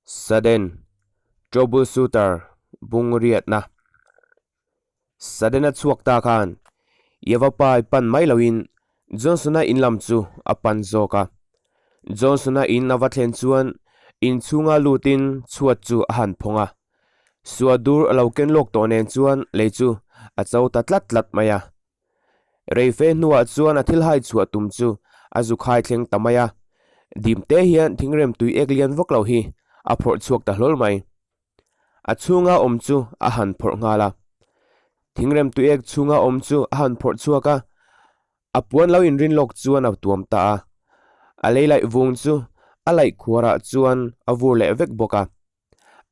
Sudden Troubleshooter bung riatna Sudden a chhuak ta khan Yavapai pan mai loin Johnson-a in lam chu a pan zawk a. Johnson-a in a va thlen chuan inchhunga lutin chhuat chu a han phawng a. Sua dur a lo ken lawk tawh nen chuan lei chu a cho ta tlat tlat mai a. Reife hnuah chuan a thil hai chhuah tum chu a zu khai thleng ta mai a, dim te hian thingrem tui ek lian vak lo hi a phawrh chhuak ta hlawl mai. A chhunga awm chu a han phawrh nghal a. Thingrem tui ek chhunga awm chu a han phawrh chhuak a, a puan lo inrin lawk chuan a tuam ta a. A lei laih vung chu a laih khuarah chuan a vur leh vek bawk a.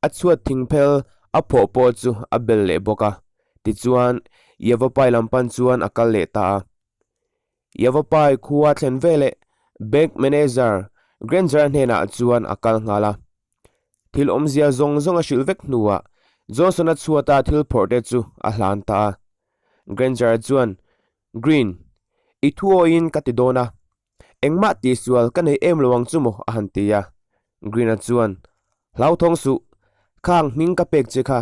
A chhuat thingphel a phawh pawh chu a bel leh bawk a, tichuan Yavapai lam pan chuan a kal leh ta a. Yavapai khua thlen veleh Bank Manager Granger hnenah chuan a kal nghal a. Thil awmzia zawng zawng a hrilh vek hnuah Johnson-a chhuata thil phawrh te chu a hlan ta a. Granger chuan, Green, i thuawiin ka ti dawn a, Engmah tihsual ka nei em lo ang chu maw? a han ti a. Green-a chuan, Hlauthawng suh, khang hming ka pek che kha,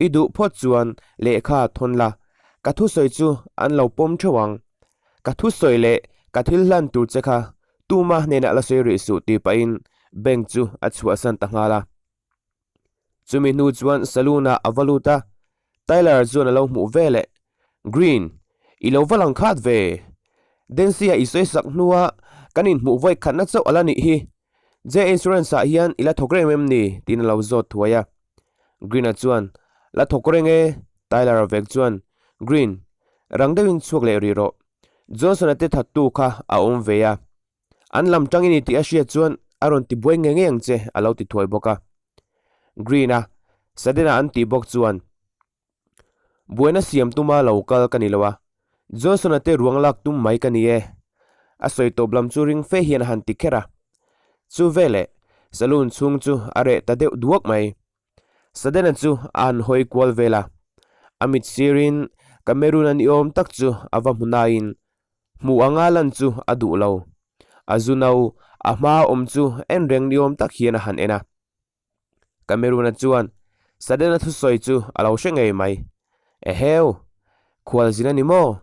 i duh phawt chuan lehkha thawn la, ka thusawi chu an lo pawm theuh ang. Ka thusawi leh ka thil hlan tur che kha tuma hnenah la sawi rih suh tih pahin bank chu a chhuahsan ta nghal a. Chumi hnu chuan saloon-ah a va lut a, Tyler chuan a lo hmuh ve leh, Green, i lo va lang khat ve. Dancy-a i sawi sak hnua kan inhmuh vawi khatna chauh a la nih hi. J Insurance-ah hian i la thawk reng em ni? tiin a lo zawt thuai a. Green-a chuan, La thawk reng e. Tyler-a vek chuan, Green, rang deuhin chhuak leh rih rawh. Johnson-a te thattu kha a awm ve a. An lam tang i ni tih a hriat chuan a rawn ti buai ngei ngei ang che a lo ti thuai bawk a. Green-a, Sudden-a an tih bawk chuan, Buaina siam tuma lo kal ka ni lo a, Johnson-a te ruang lak tum mai ka ni e. A sawi tawp lam chu ring fe hian a han ti kher a. Chu veleh, saloon chhung chu a reh ta deuh duak mai. Sudden-a chu a han hawi kual vel a, a mit sirin Cameroon-a ni awm tak chu a va hmu nain Hmuh anga lan chu a duh lo. A zu no, a hmaa awm chu en reng ni awm tak hian a han en a. Cameroon-a chuan Sudden-a thusawi chu a lo hre ngei mai. Eheu! Khualzin a ni maw?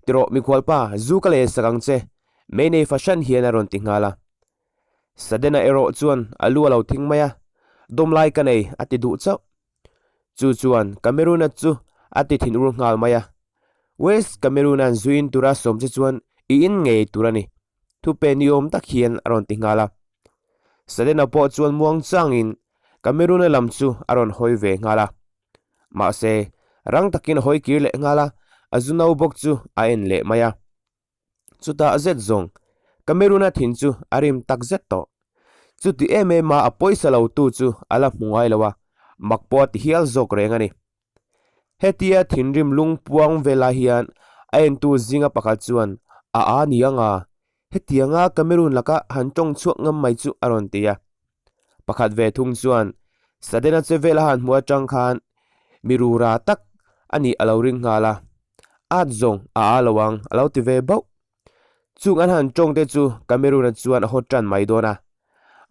Tirawh mikhualpa, zu ka leh sak ang che, mei nei fahran hian a rawn ti nghal a. Sudden-a erawh chuan a lu a lo thing mai a, Dawm lai ka nei, a ti duh chauh. Chu chuan Cameroon-a chu a ti thinur nghal mai a. West Cameroon-a'n zuin tura sawm che chuan i in ngei tur a ni, thupe ni awm tak hian a rawn ti nghal a. Sudden-a pawh chuan muang changin Cameroon-a lam chu a rawn hawi ve nghal a. Mahse, rang takin a hawi kir leh nghal a, a zu no bawk chu a en leh mai a. Chutah zet zawng, Cameroon-a thin chu a rim tak zet tawh. Chuti em em a a pawisa lo tu chu a la hmu ngai lo a, mak pawh a ti hial zawk reng a ni. Hetia thinrim lung puang vel lai hian a entu zinga pakhat chuan a a ni ang a, hetianga Cameroon laka han tawng chhuak ngam mai chu a rawn ti a. Pakhat ve thung chuan Sudden-a che vel a han hmuh atang khan mi rura tak a nih a lo ring nghal a, at zawng a a lo ang a lo ti ve bauh. Chung an han tawng te chu Cameroon-a chuan a haw tan mai dawn a.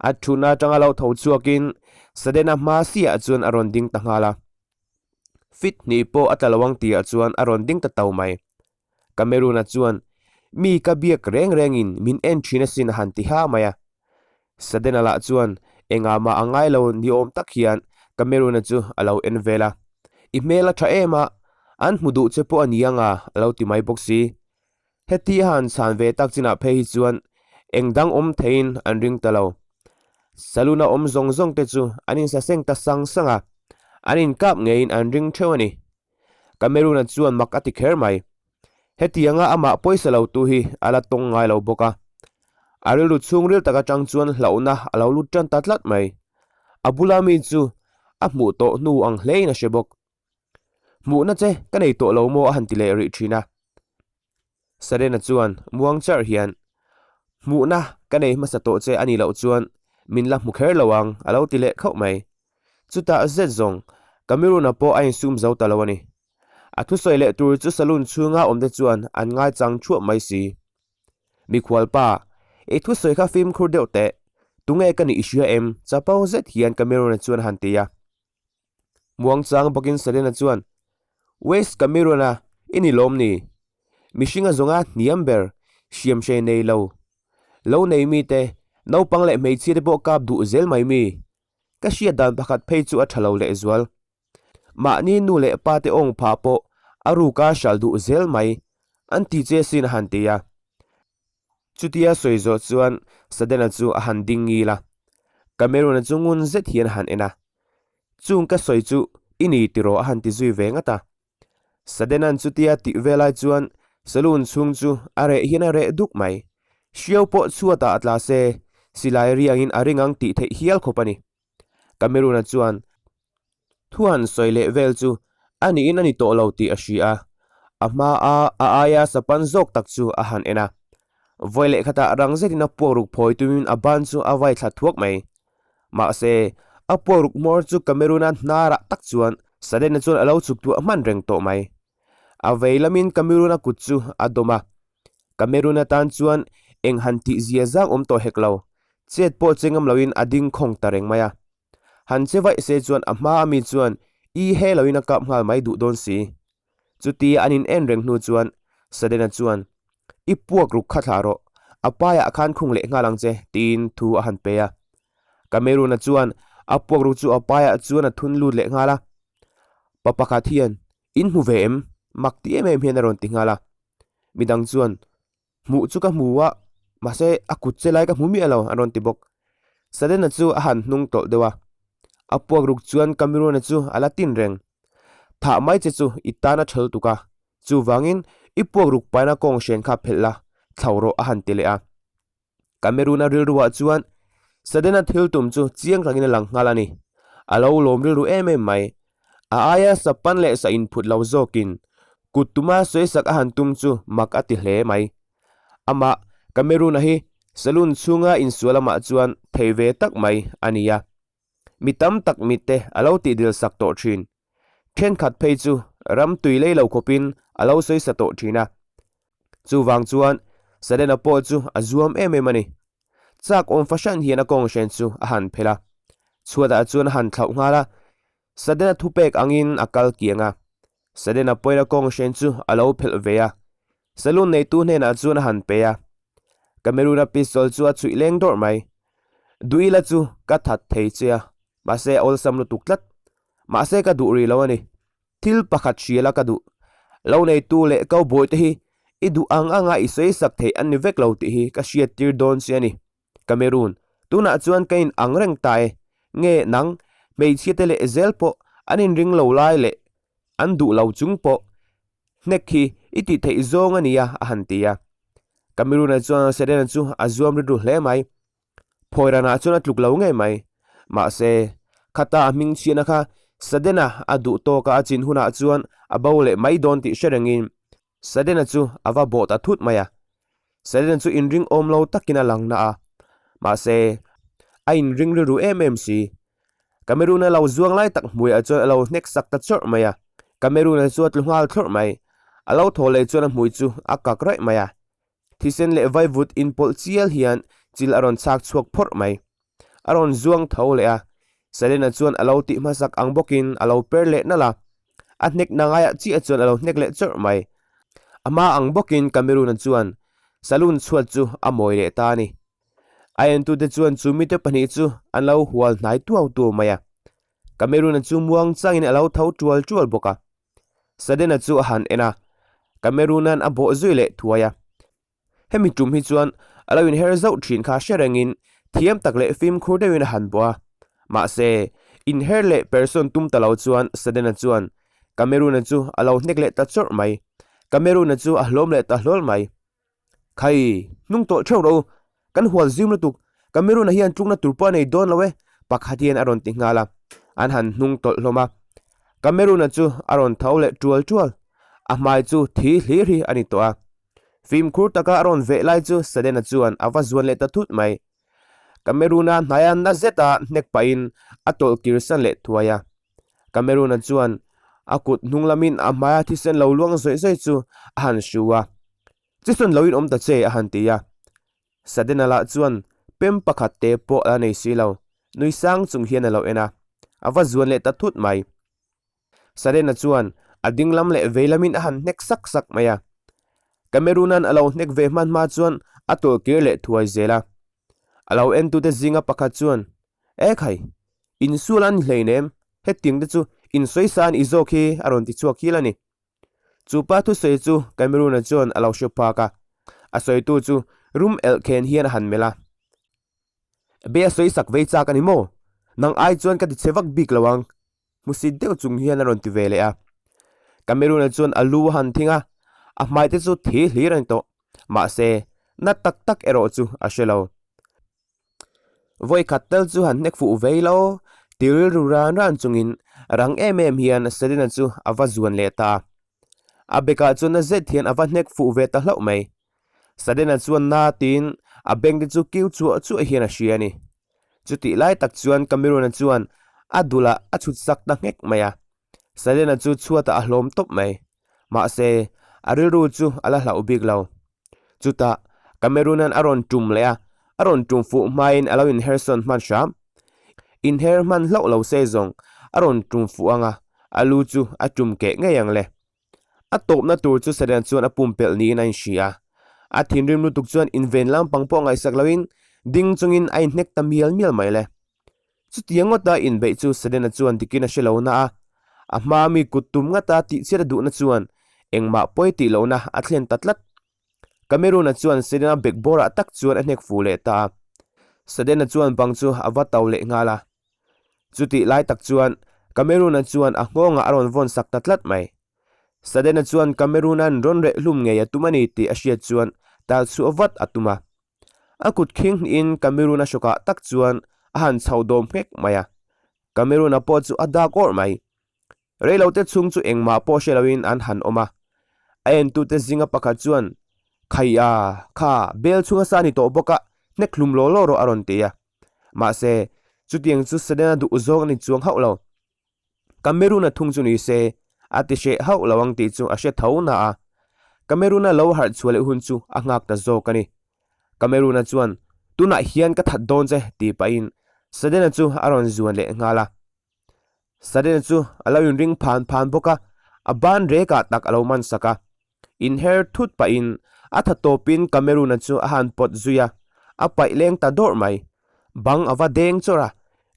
A thutna atanga lo tho chhuakin Sudden-a hma siah chuan a rawn ding ta nghal a. Fit hnih pawh a tla lo ang tihah chuan a rawn ding ta to mai. Cameroon-a chuan, Mi ka biak reng rengin min en thin asin a han ti ha mai a. Sudden-a lah chuan engah mah a ngai lo ni awm tak hian Cameroon-a chu a lo en vel a. I hmel a tha em a, an hmu duh che pawh a ni ang a, a lo ti mai bawk si. Heti a han chhan ve tak chinah phei hi chuan eng dang awm theiin an ring ta lo. Saloon-a awm zawng zawng te chu an insaseng ta sang sang a, an inkap ngeiin an ring theuh a ni. Cameroon-a chuan mak a ti kher mai. Hetianga amah pawisa lo tu hi a la tawng ngai lo bawk a. A rilru chhungril tak atang chuan hlauhna a lo lut tan ta tlat mai. A bula mi chu a hmuh tawh hnu ang hlein a hre bawk. Hmuhna che ka nei tawh lo maw a han ti leh rih thin a. Serena chuan muang charh hian, Hmuhna ka nei hmasa tawh che a nih loh chuan min la hmu kher lo ang a lo ti leh khauh mai. Chutah zet zawng Cameroon-a pawh a insum zo ta lo a ni. A thusawi leh tur chu saloon chhunga awmte chuan an ngaichang thuap mai si. Mikhualpa, i thusawi kha fimkhur deuh teh. Tunge ka nih i hria em? Chapo zet hian Cameron-a chuan a han ti a. Muangchang bawkin Sudden-a chuan, Wes Cameron-a, i ni lawm ni? Mihringa zawnga hniam ber, hriamhrei nei lo. Lo nei mite, naupang leh hmeichhia te pawh kap duh zel mai mi. Ka hriat dan pakhat phei chu a tha lo lehzual. Mahni nu leh pa te awng phah pawh a ruka hral duh zel mai, an ti che sin a han ti a. Chutia sawi zawh chuan Sudden-a chu a han ding ngil a. Cameron-a chu ngun zet hian a han en a. Chung ka sawi chu i ni tiraw a han ti zui ve ngat a. Sudden-a'n chutia tih ve lai chuan saloon chhung chu a reh hian a reh duk mai. Hriau pawh chhuatah a tla se, silai riangin a ring ang tih theih hial khawp a ni. Cameron-a chuan thu han sawi leh vel chu a niin a ni tawh lo tih a hria a, a hmaa a aia sapan zawk tak chu a han en a. Vawi leh khatah rang zetin a puak ruk phawi tumin a ban chu a vai thla thuak mai. Mahse, a puak ruk hmawr chu Cameron-a hnarah tak chuan Sudden-a chuan a lo chuk tuah hman reng tawh mai. A vei lamin Cameron-a kut chu a dawm a, Cameron-a tan chuan eng han tih zia zang awm tawh hek lo, chet pawh che ngam loin a ding khawng ta reng mai a. Han che vaih se chuan a hma ami chuan i he loin a kap nghal mai duh dawn si. Chuti an in en reng hnu chuan Sudden-a chuan, I puak ruk kha thlah rawh, a paiah khan khung leh nghal ang che, tiin thu a han pe a. Cameron-a chuan a puak ruk chu a paiah chuan a thun lut leh nghal a. Pa pakhat hian, In hmu ve em? Mak ti em em hian a rawn ti nghal a. Midang chuan, Hmuh chu ka hmu a, mahse a kut che lai ka hmu miah lo, an rawn ti bawk. Sudden-a chu a han hnung tawlh deuh a. A puak ruk chuan Cameron-a chu a la tin reng. Thah mai che chu i tan a ṭhel tuk a, chuvangin i puak ruk paina kawng hren kha phelh la, thlo rawh a han ti leh a. Cameroon-a rilruah chuan Sudden-a thil tum chu chiang takin a lang nghal a ni. A lo lawm rilru em em mai. A aia sa pan leh sa inphut lo zawkin kut tuma sawisak a han tum chu mak a ti hle mai. Amah Cameroon-a hi saloon chhunga insual amah chuan thei ve tak mai a ni a. Mi tam tak mitte a lo tihdil sak tawh thin. Thenkhat phei chu ram tui lei lo khawpin a lo sawi sa tawh thin a. Chuvang chuan Sudden-a pawh chu a zuam em em a ni. Chak awm fahran hian a kawng hren chu a han phelh a. Chhuatah chuan a han thlauh nghal a. Sudden-a thupek angin a kal kiang a. Sudden-a pawhin a kawng hren chu a lo phelh ve a. Saloon neitu hnenah chuan a han pe a. Cameroon-a pistol chu a chhuih leng dawrh mai. Duhila chu ka that thei che a, mahse a awlsam lutuk tlat. Mahse ka duh rih lo a ni. Thil pakhat hrial a ka duh. Lo neitu leh cowboy te hi i duh ang anga i sawi sak theih an ni vek lo tih hi ka hriat tir dawn che a ni. Cameroon, tunah chuan ka in ang reng ta e. Nge nang, hmeichhia te leh zel pawh an inring lo lai leh an duh lo chung pawh hnek hi i tih theih zawng a nia a han ti a. Cameroon-a chuan Serena chu a zuam rilru hle mai. Phawi ranah chuan a tluk lo ngei mai. Mahse, khata a hming chhiahna kha Sudden-a a duh tawka a chin hunah chuan a bo leh mai dawn tih hre rengin Sudden-a chu a va bawh ta thut mai a. Sudden-a chu inring awm lo takin a lang na a. Mahse, a inring rilru em em si. Cameroon-a lo zuang lai tak hmuiah chuan a lo hnek sak ta chawrh mai a. Cameroon-a chu a tlu nghal thlawrh mai. A lo thaw leh chuan a hmui chu a kak raih mai a. Thisen leh vaivut inpawlh chial hian chil a rawn chhak chhuak phawrh mai. A rawn zuang tho leh a, Selena chuan a lo tih hmasak ang bawkin a lo per leh nalh a. A hnek na ngaiah chiah chuan a lo hnek leh chawrh mai. A hma ang bawkin Cameroon-a chuan saloon chhuat chu a mawi leh ta a ni. A entute chuan chu mite pahnih chu an lo hual hnai tuau tuau mai a. Cameroon-a chu muang changin a lo tho tual tual bawk a. Sudden-a chu a han en a, Cameroon-a'n a bawh zui leh thuai a. Hemi tum hi chuan a lo inher zauh thin kha hre rengin thiam tak leh fimkhur deuhin a han bawh a. Mahse, inher leh person tum ta lo chuan Sudden-a chuan Cameroon-a chu a lo hnek leh ta chawrh mai. Cameroon-a chu a hlawm leh ta hlawl mai. Khai, hnung tawh theuh rawh u, kan hual zim lutuk, Cameroon-a hian tlukna tur pawh a nei dawn lo e, pakhat hian a rawn ti nghal a, an han hnung tawlh hlawm a. Cameroon-a chu a rawn tho leh tual tual, a hmai chu thi hlir hi a ni tawh a. Fimkhur taka a rawn veh lai chu Sudden-a chuan a va zuan leh ta thut mai. Cameroon-a hnaia na zeta hnek pahin a tawlh kir san leh thuai a. Cameroon-a chuan a kut hnung lamin a hmaia thisen lo luang zawih zawih chu a han hru a. Chisawn loin awm ta che a han ti a. Sudden-a lah chuan Pem pakhat te pawh a la nei si lo. Nui sang chung hian a lo en a, a va zuan leh ta thut mai. Sudden-a chuan a ding lam leh vei lamin a han hnek sak sak mai a. Cameron-a'n a lo hnek ve hman hma chuan a tawlh kir leh thuai zel a. A lo entute zinga pakhat chuan, E khai, insual a ni hleinem, hetiang te chu insawi sa a nih zawk hi a rawn ti chhuak hial a ni. Chu pa thusawi chu Cameron-a chuan a lo hre phak a, a sawitu chu rum elh khen hian a han melh a. Be a sawi sak vei chak a ni maw? Nang ai chuan ka ti chhe vak bik lo ang, hmusit deuh chung hian a rawn ti ve leh a. Cameron-a chuan a lu a han thing a, a hmai te chu thi hlir a ni tawh. Mahse, na tak tak erawh chu a hre lo. Vawi khat tal chu han hnek fuh vei lo, ti rilru ran ran chungin rang em em hian Selena chu a va zuan leh ta a. A bekah chuan na zet hian a va hnek fuh ve ta hlauh mai. Selena chuan na tiin a beng te chu kiu chuah chuah hian a hria a ni. Chutih lai tak chuan Cameron-a chuan a dulah a chhut sak ta nghek mai a. Selena chu chhuatah a hlawm tawp mai. Mahse, a rilru chu a la hlauh bik lo. Chutah, Cameron-a'n a rawn tum leh a, a rawn tum fuh hmain a lo inher sawn hman hram. Inher hman hlauh lo se zawng a rawn tum fuh ang a, a lu chu a tum keh ngei ang le. A tawpna tur chu Seren chuan a pumpelh niin a inhria a. A thinrim lutuk chuan inven lampang pawh ngaihsak loin ding chungin a inhnek ta mial mial mai le. Chutiang ngawta inbeih chu Selena chuan dikin a hre lo na a, a hmaa mi kut tum ngata tihchhiat a duhna chuan engmah pawi tih lohna a thlen ta tlat. Cameron-a chuan Selena bekbawrah tak chuan a hnek fuh leh ta a, Selena chuan bang chu a va to leh nghal a. Chutih lai tak chuan Cameron-a chuan a nghawngah a rawn vawn sak ta tlat mai. Selena chuan Cameron-a'n rawn reh hlum ngei a tum a ni tih a hriat chuan tal chhuah vat a tum a. A kut khing hnihin Cameroon-a hrawkah tak chuan a han chho dawm nghek mai a. Cameroon-a pawh chu a dak awrh mai. Reilote chhung chu engmah pawh hre loin an han awm a. A entute zinga pakhat chuan, Khai a, kha, bel chhunga sa ni tawh bawk a, hnek hlum law law rawh a rawn ti a. Mahse, chutiang chu Sudden-a duh zawng a ni chuang hauh lo. Cameroon-a thung chu ni se, a ti hreh hauh lo ang tih chu a hre tho na a. Cameroon-a lo harh chhuah leh hun chu a nghak ta zawk a ni. Cameroon-a chuan, Tunah hian ka that dawn che, tih pahin Sudden-a chu a rawn zuan leh nghal a. Sudden-a chu a lo inring phan phan bawk a, a ban rekah tak a lo man sak a. Inher thut pahin a tha tawpin Cameroon-a chu a han pawt zui a, a paih leng ta dawrh mai. Bang a va deng chawrh a,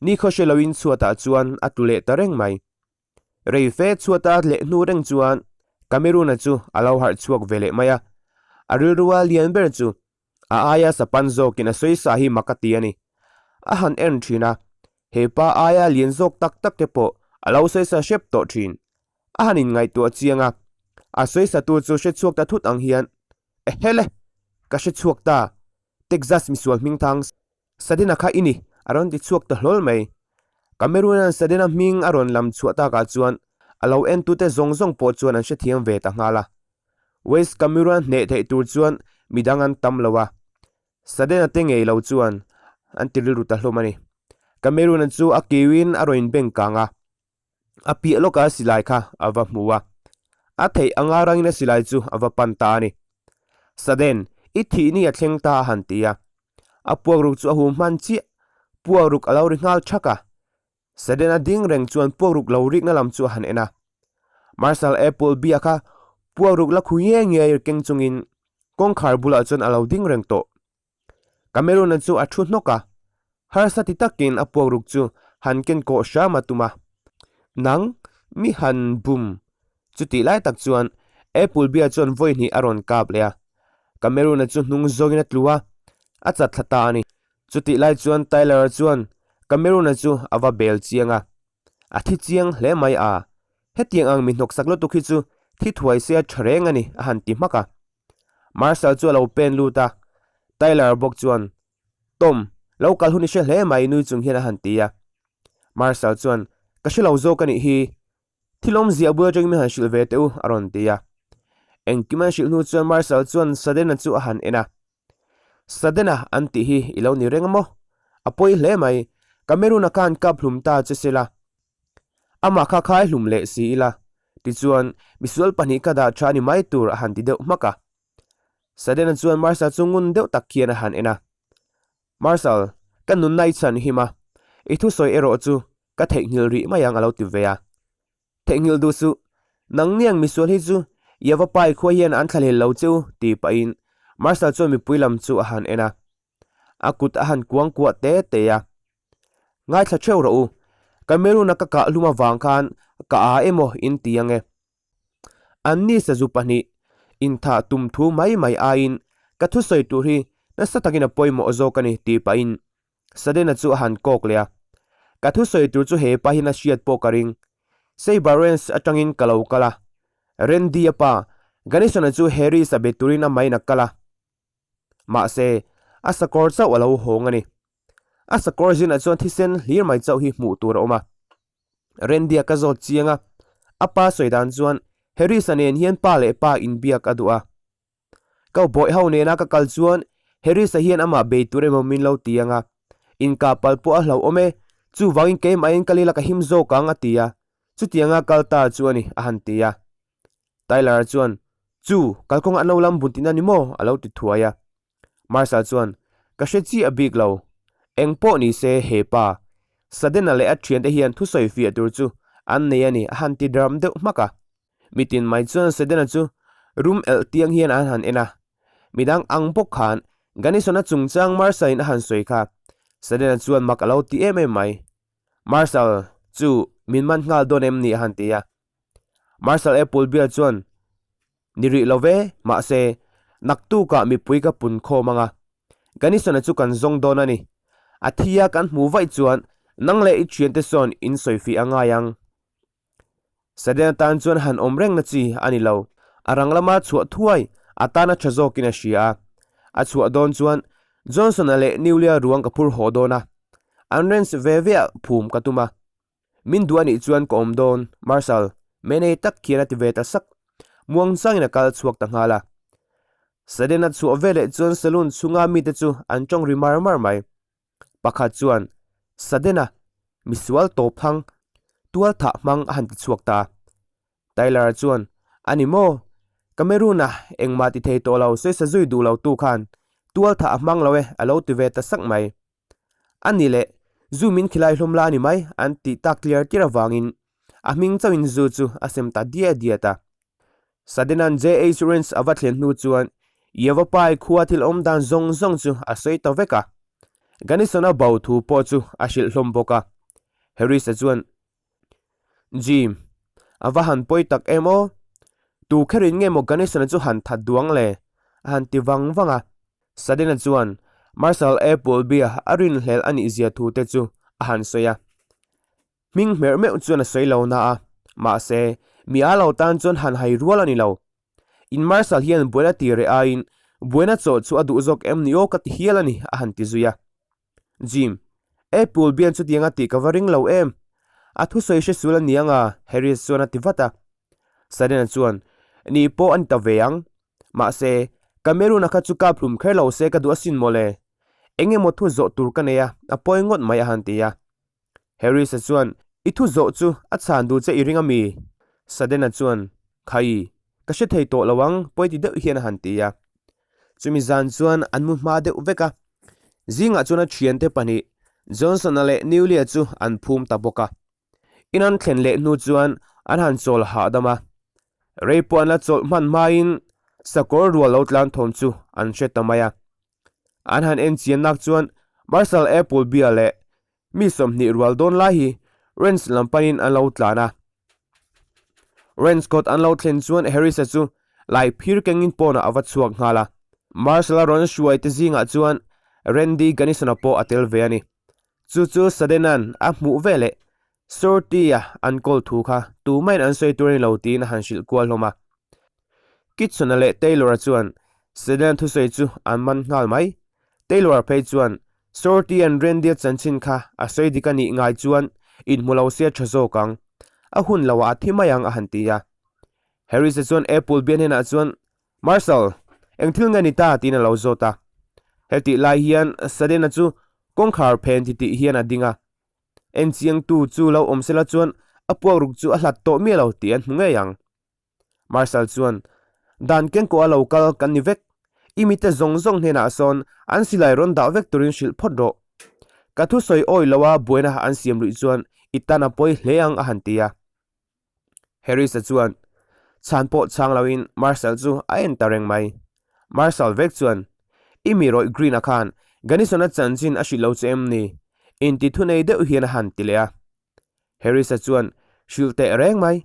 nikhaw hre loin chhuatah chuan a tlu leh ta reng mai. Rei fe chhuata leh hnu reng chuan Cameroon-a chu a lo harh chhuak ve leh mai a, a rilrua lian ber chu A aia sapan zawkin a sawi sa hi mak a ti a ni. A han en thin a, he pa aia lian zawk tak tak te pawh a lo sawi sa hrep tawh thin. A han inngaihtuah chiang a, a sawi satu chu hre chhuak ta thut ang hian, Ehele! Ka hre chhuak ta! Texas misual hmingthang Sadena kha i ni, a rawn ti chhuak ta hlawl mai. Cameroon-a'n Sadena hming a rawn lam chhuah takah chuan a lo entute zawng zawng pawh chuan an hrethiam ve ta nghal a. West Cameroon hneh theih tur chuan midang an tam lo a, Sadena te ngei lo chuan an ti rilru ta hlawm a ni. Cameroon-a chu a kiuin a rawn inbeng kang a, a piah lawka silai kha a va hmu a, a theih anga rangin a silai chu a va pan ta a ni. Saden, i thih ni a thleng ta a han ti a. A puakruk chu a hum hman chiah, puakruk a lo ri nghal thak a. Saden a ding reng chuan puakruk lo rikna lam chu a han en a. Marshal Appleby-a kha puakruk la khu nge nge keng chungin kawngkhar bulah chuan a lo ding reng tawh. Cameron-a chu a thu hnawk a, harsa ti takin a puakruk chu han ken kawh hram a tum a. Nang, mi han bum. Chutih lai tak chuan Appleby-a chuan vawi hnih a rawn kap leh a. Cameron-a chu hnung zawngin a tlu a, a chat thla ta a ni. Chutih lai chuan Tyler-a chuan Cameron-a chu a va bel chiang a. A thi chiang hle mai a, hetiang ang mi hnawksak lutuk hi chu thi thuai se a tha reng a ni, a han ti hmak a. Marshal chu a lo pen lut a, Tyler bawk chuan, Tom, lo kal hun i hre hle mai nui chung hian a han ti a. Marshal chuan, Ka hre lo zawk a nih hi, thil awmzia bul atangin min han hrilh ve teh u, a rawn ti a. Engkim an hrilh hnu chuan Marshal chuan Sudden-a chu a han en a. Sudden-a an tih hi i lo ni reng a maw? A pawi hle mai, Cameroon-a khan kap hlum ta che se la, Amah kha khai hlum leh si ila, tichuan misual pahnih ka dah tha ni mai tur a han ti deuh hmak a. Sudden-a chuan Marsa chu ngun deuh tak khian a han en a. Marshal, ka nunna i chhan him a, i thusawi erawh chu ka theihnghilh rih mai ang a lo ti ve a. Theihnghilh duh suh, nangniang misual hi chu Yavapai khua hian an thlahlel lo che u tih pahin Marshal chuan mipui lam chu a han en a. A kut a han kuang kuah te te a. Ngaithla theuh rawh u, Cameroon-a ka kah hlum avang khan ka a emaw in ti ange. Anni sazu pahnih inthah tum thu mai mai aiin ka thusawi tur hi nasa takin a pawimawh zawk a ni tih pahin Sudden-a chu a han kawk leh a. Ka thusawi tur chu he pa hian a hriat pawh ka ring. Saber Ranch atangin ka lo kal a. Randy-a pa, Gunnison-a chu Harris-a be turin a main a kal a. Mahse, a sakawr chauh a lo hawng a ni. A sakawr zinah chuan thisen hlir mai chauh hi hmuh tur a awm a. Randy-a ka zawt chiang a, a pa sawi dan chuan Harris-a nen hian pa leh pa inbiak a duh a. Ka bawih ho nena ka kal chuan Harris-a hian amah bei tur emaw min lo ti ang a. Inkah pal pawh a hlauhawm e, chuvangin keimahin kal ila ka him zawk ang a ti a. Chutianga kal ta chu a ni, a han ti a. Tyler-a chuan, Chu, kalkawng an lo lam bun tihna ni maw? a lo ti thuai a. Marshal chuan, Ka hre chiah bik lo. Eng pawh ni se, he pa, Sudden-a leh a thiante hian thusawi fiah tur chu an nei a ni, a han ti dram deuh hmak a. Mitin mai chuan Sudden-a chu rum elh tiang hian an han en a. Midang ang bawk khan Gunnison-a chungchang Marshal-in a han sawi kha Sudden-a chuan mak a lo ti em em mai. Marshal chu min man nghal dawn em ni a han ti a. Marshal Appleby-a chuan, Ni rih lo ve, mahse, naktukah mipui ka pun khawm ang a. Gunnison-a chu kan zawng dawn a ni. A thi a kan hmuh vaih chuan nang leh i thiante sawn in sawi fih a ngai ang. Sudden-a tan chuan han awm rengna chi a ni lo. A rang lama chhuah thuai a tana tha zawkin a hria a. A chhuah dawn chuan Johnson-a leh Newley-a ruang ka phur haw dawn a. An ranch ve veah phum ka tum a. Min duh a nih chuan ka awm dawn, Marshal, mei tak khian a ti ve ta sak. Muang changin a kal chhuak ta nghal a. Sudden a chhuah veleh chuan saloon chhunga mite chu an tawng ri mar mar mai. Pakhat chuan, Sudden-a, misual tawp hang, tual thah hmang a han ti chhuak ta. Tyler-a chuan, A ni maw? Cameroon-a engmah ti thei tawh lo sawisa zui duh lo tu khan tual thah a hmang lo e a lo ti ve ta sak mai. A ni leh, zu min khilai hlawm la a ni mai, an tih tak tliar tliar avangin a hming chauhin zu chu a sem ta diat diat a. Sudden-a'n JH Ranch a va thlen hnu chuan Yavapai khua thil awm dan zawng zawng chu a sawi ta vek a. Gunnison-a bo thu pawh chu a hrilh hlawm bawk a. Harris-a chuan, Jim, a va han pawi tak em aw? Tu kherin nge maw Gunnison-a chu han that duang le? a han ti vang vang a. Sudden-a chuan Marshal Appleby-a a rinhlelh a nih zia thu te chu a han sawi a. Hming hmerh meuh chuan a sawi lo na a, mahse, mi a lo tan chuan han hai rual a ni lo. In Marshal hian buaina ti reh aiin buaina chawh chu a duh zawk em ni aw ka ti hial a ni, a han ti zui a. Jim, Apple bian chutianga tih ka va ring lo em? A thusawi hre sul a ni anga, Harris chuan a ti vat a. Sudden-a chuan, Ni pawh a ni ta ve ang. Mahse, Cameroon-a kha chu kap hlum kher lo se ka duh asin mawle. Eng emaw thu zawh tur ka nei a, a pawi ngawt mai a han ti a. Harris-a chuan, I thu zawh chu a chhan duh che i ring a mi? Sudden-a chuan, Khai, ka hre thei tawh lo ang, pawi ti deuh hian a han ti a. Chumi zan chuan an mu hma deuh vek a, zingah chuan a thiante pahnih Johnson-a leh Newley-a chu an phum ta bawk a. In an thlen leh hnu chuan an han chawl hahdam a, rei pawh an la chawlh hman hmain sakawr rual lo tlan thawm chu an hre ta mai a. An han en chian nak chuan Marshal Appleby-a leh mi 20 rual dawn lai hi Ranch lam panin an lo tlan a. Ranch kawt an lo thlen chuan Harris-a chu lai phir kengin pawnah a va chhuak nghal a. Marshal-a rawn hruai te zingah chuan Randy Gunnison-a pawh a tel ve a ni. Chu chu Sudden-a'n a hmuh veleh Shorty-a an kawl thu kha tumahin an sawi tur a ni lo tiin a han hrilh kual hlawm a. Kitson-a leh Taylor-a chuan Sudden-a thusawi chu an man nghal mai. Taylor-a phei chuan Shorty-a'n Randy-a chanchin kha a sawi dik a nih ngai chuan inhmu lo se a tha zawk ang. A hun loah a thi mai ang a han ti a. Harris-a chuan Appleby-a hnenah chuan, Marshal, eng thil nge ni ta? tiin a lo zawt a. Hetih lai hian Sudden-a chu kawngkhar phen titih hian a ding a. Enchiangtu chu lo awm sela chuan a puakruk chu a hlat tawh miah lo tih an hmu ngei ang. Marshal chuan, Dan kengkawh a lo kal kan ni vek. I mite zawng zawng hnenah sawn an silai rawn dah vek turin hrilh phawt rawh. Ka thusawi awi loa buaina an siam luih chuan i tan a pawi hle ang a han ti a. Harris-a chuan chhan pawh chhang loin Marshal chu a en ta reng mai. Marshal vek chuan, I mi rawih Green-a khan Gunnison-a chanchin a hrilh lo che em ni? Inti thunei deuh hian a han ti leh a. Harris-a chuan, Hrilh teh reng mai.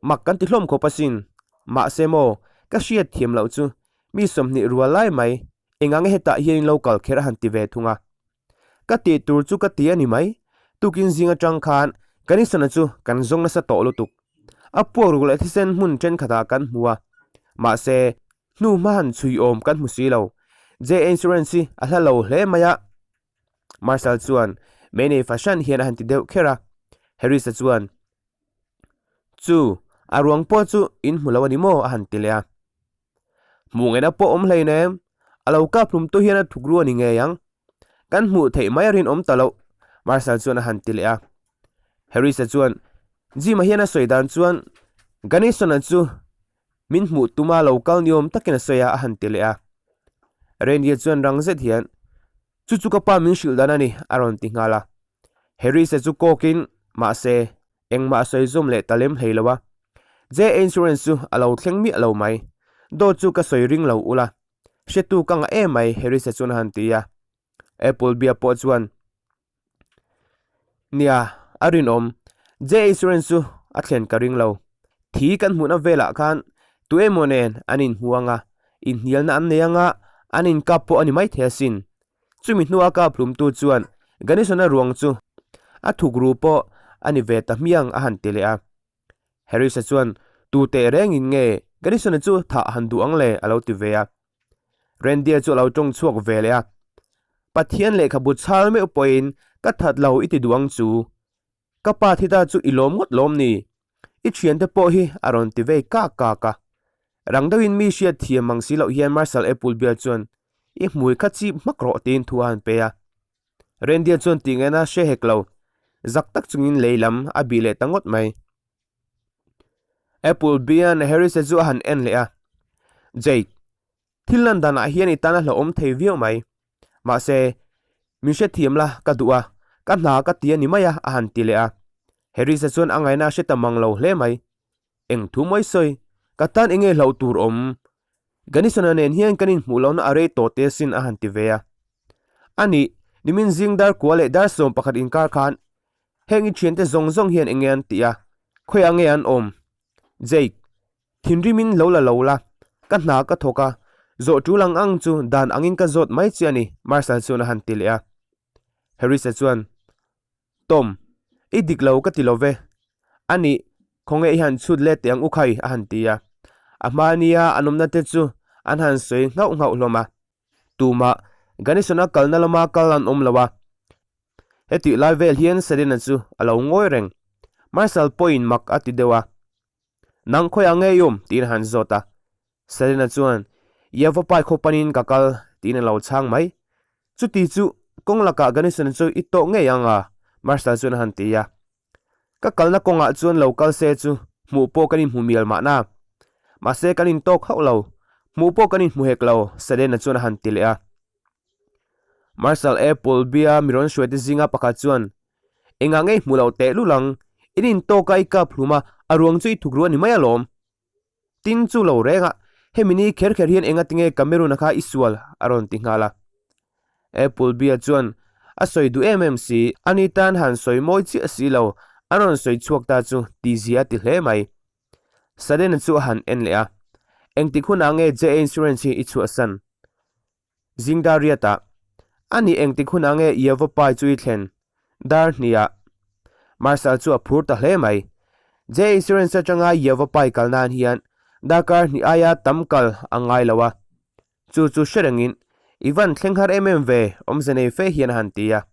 Mak kan ti hlawm khawp asin. Mahse maw, ka hriat thiam loh chu mi 20 rual lai mai, engang hetah hian in lo kal kher a han ti ve thung a. Ka tih tur chu ka ti a ni mai. Tukin zing atang khan Gunnison-a chu kan zawng nasa tawh lutuk. A puak ruk leh thisen hmun thenkhatah kan hmu a. Mahse, hnu hma han chhui awm kan hmu si lo. J Insurance hi a hla lo hle mai a. Marshal chuan mei nei fahran hian a han ti deuh kher a. Harris-a chuan, Chu, a ruang pawh chu in hmu lo a ni maw? a han ti leh a. Hmuh ngaihna pawh awm hlei nem, a lo kap hlum tu hian a thuk ru a ni ngei ang. Kan hmuh theih mai a rinawm ta loh, Marshal chuan a han ti leh a. Harris-a chuan, Jim-a hian a sawi dan chuan Gunnison-a chu min hmuh tuma lo kal ni awm takin a sawi a, a han ti leh a. Randy-a chuan rang zet hian, Chu chu ka pa min hrilh dan a ni, a rawn ti nghal a. Harris-a chu kawkin, Mahse, engmah a sawi zawm leh ta lem hlei lo a. J Insurance chu a lo thleng miah lo mai. Dawt chu ka sawi ring lo ula. Hretu ka ngah em mai, Harris-a chuan a han ti a. Apple bia pawh chuan, Nia, a rinawm. J Insurance chu a thlen ka ring lo. Thi kan hmuhna velah khan tu emaw nen an inhmu ang a, inhnialna an nei ang a, an inkap pawh a ni maithei asin. Chumi hnua kap hlumtu chuan Gunnison-a ruang chu a thuk ru pawh a ni ve ta hmiang a han ti leh a. Harris-a chuan tu teh rengin nge Gunnison-a chu thah han duh ang le a lo ti ve a. Randy-a chu a lo tawng chhuak ve leh a. Pathian lehkhabu chhal meuh pawhin ka that lo i ti duh ang chu. Ka pa thi ta chu i lawm ngawt lawm ni? I thiante pawh hi a rawn ti vei kak kak a. Rang deuhin mi hriat thiam ang si loh hian Marshal Apple bial chuan i hmui kha chip hmak rawh tiin thu a han pe a. Reindeer chuan tih ngaihna hre hek lo, zak tak chungin lei lam a bih leh ta ngawt mai. Apple bian Harris-a chu a han en leh a, Jake, thil lan danah hian i tan a hlauhawm thei viau mai. Mahse, min hrethiam la ka duh a, ka hna ka ti a ni mai a, a han ti leh a. Harris-a chuan a ngaihna a hre ta mang lo hle mai. Eng thu mai sawi, ka tan eng nge hlauh tur awm? Gunnison-a nen hian kan inhmuh lohna a rei tawh te asin a han ti ve a. A nih, nimin zing dar kua leh dar 11 inkar khan heng i thiante zawng zawng hian eng nge an tih a, khawiah nge an awm? Jake, Thinrimin lo la lo la, ka hna ka thawk a, zawh tul ang ang chu dan angin ka zawt mai che a ni, Marshal chuan a han ti leh a. Harris-a chuan, Tom, i dik lo ka ti lo ve. A nih, khawnge i han chhut let teh ang u khai, a han ti a. A hma nia an awmna te chu an han sawi nghauh nghauh hlawm a. Tumah Gunnison-a kalna lama kal an awm lo a. Hetih lai vel hian Selena chu a lo ngawi reng. Marshal pawhin mak a ti deuh a. Nang khawiah nge i awm? tiin a han zawt a. Selena chuan, Yavapai khaw panin ka kal, tiin a lo chhang mai. Chuti chu kawng lakah Gunnison chu i tawh ngei ang a, Marshal chuan a han ti a. Ka kalna kawngah chuan lo kal se chu hmuh pawh kan inhmu mial mahna. Mahse kan intawk hauh lo, hmuh pawh kan inhmu hek lo, Selena chuan a han ti leh a. Marshal Apple bia mi rawn hruaite zinga pakhat chuan, Engah nge i hmu lo teh lul ang, in intawk a i kap hlum a, a ruang chu i thuk ru a ni mai alawm. Tin chu lo reng a, hemi ni kher kher hian enga tinge Cameroon-a kha i sual a rawn ti nghal a. Apple bia chuan a sawi duh em em si, ani tan han sawi mawi chiah si lo, a rawn sawi chhuak ta chu tihzia a ti hle mai. Sudden-a chu a han en leh a, Engtik hunah nge JA Insurance hi i chhuahsan? Zing dar riatah, A nih engtik hunah nge Yavapai chu i thlen? Dar hniah. Marshal chu a phur ta hle mai. J Insurance atanga Yavapai kal nan hian darkar hnih aia tam kal a ngai lo a. Chu chu hre rengin, I van thleng har em em ve, awmze nei fe hian a han ti a.